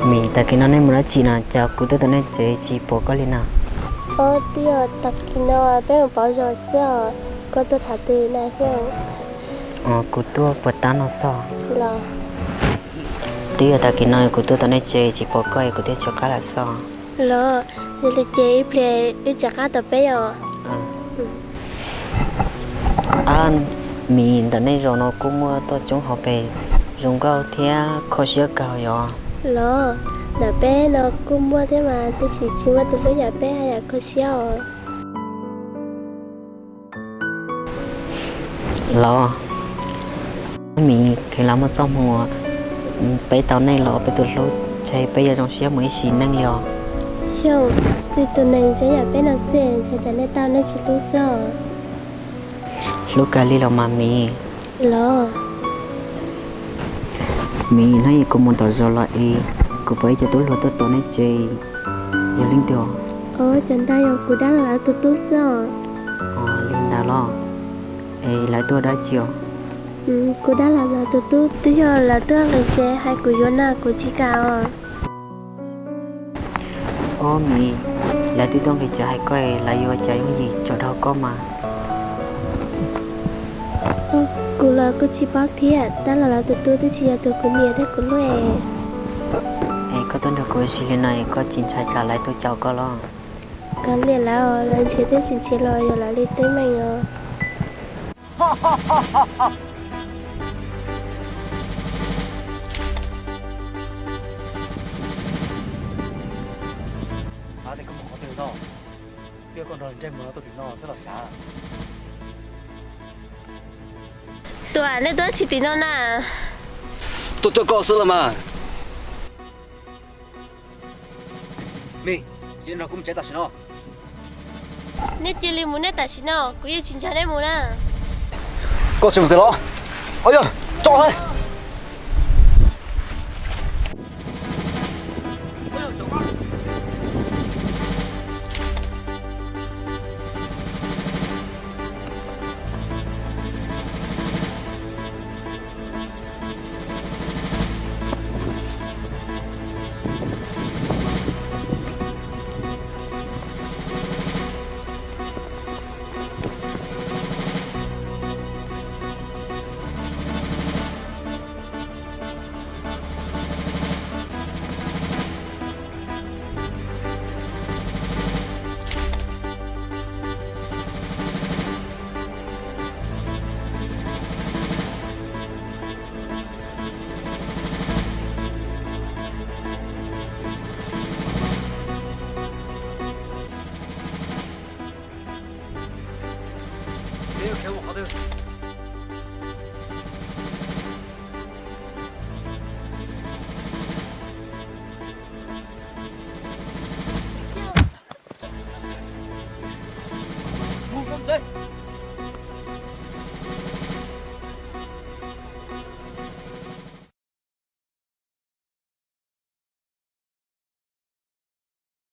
Mim, tag kis no nej mus dab tsi na, cas kuv tuaj tom nej tsev tsis pom koj li na? Twb yog tag kis no peb mus pauv zog xwb os, koj tuaj tham twg na thiab? Kuv tuaj puag ta no xwb. Twb yog tag kis no kuv tuaj tom nej tsev tsis pom koj es kuv thiaj rov qab lawm xwb. Los, yog li ces ib pliag wb rov qab tom peb os. Ab, Mim, ntawm nej zos no kuj muaj toj roob hauv pes zoo nkauj thiab kho siab kawg yom? Los, ntawm peb no kuj muaj thiab mas, tab sis tsis muaj tus hlub yam peb haj yam kho siab os. Los, Mim, kheev lam muaj txoj hmoo peb tau nej los peb tus hlub, ntshe peb yuav zoo siab mus ib sim neej li os. Xyov, twb tus neeg zoo yam peb no xwb ntshe tsam nej tau nej tsis hlub xwb os. Hlub kawg li los mas Mim. Los, Mim, hnub ib kuv mus tom zos los es kuv pom ib co tub hluas tuaj tom nej tsev, yog leej twg? Cov ntawd yog kuv dab laug lawv tus tub xwb os. Li ntawd los? Es lawv tuaj dab tsi os? Kuv dab laug lawv tus tub twb yog lawv tuaj nqis tsev hais kuv yuav na kuv tsis kam os. Ob Mim, lawv twb tuaj nqis tsev hais koj es lawv yuav cas yooj yim tsom dhau koj mas. Kuv los kuj tsis paub thiab, dab laug lawv tus tub twb tsis yog tus kuv nyiam thiab kuv hlub es. Es koj tuaj nrog kuv ua si li no es koj tsis ntshai tsam lawv tuaj caum koj los? Kav liam lawv, lawv nrhiav thiab tsis nrhiav los yog lawv li teeb meem os. Tuam, nej tuaj dab tsi tim no na? Tuaj coj koj xwb los mas. Mim, cia nrog kuv mus tsev tam sim no. Nej cia li mus nej tam sim no, kuv yeej tsis nrog nej mus na. Koj tsis mus tsev los? Yog, tso hais. Dej,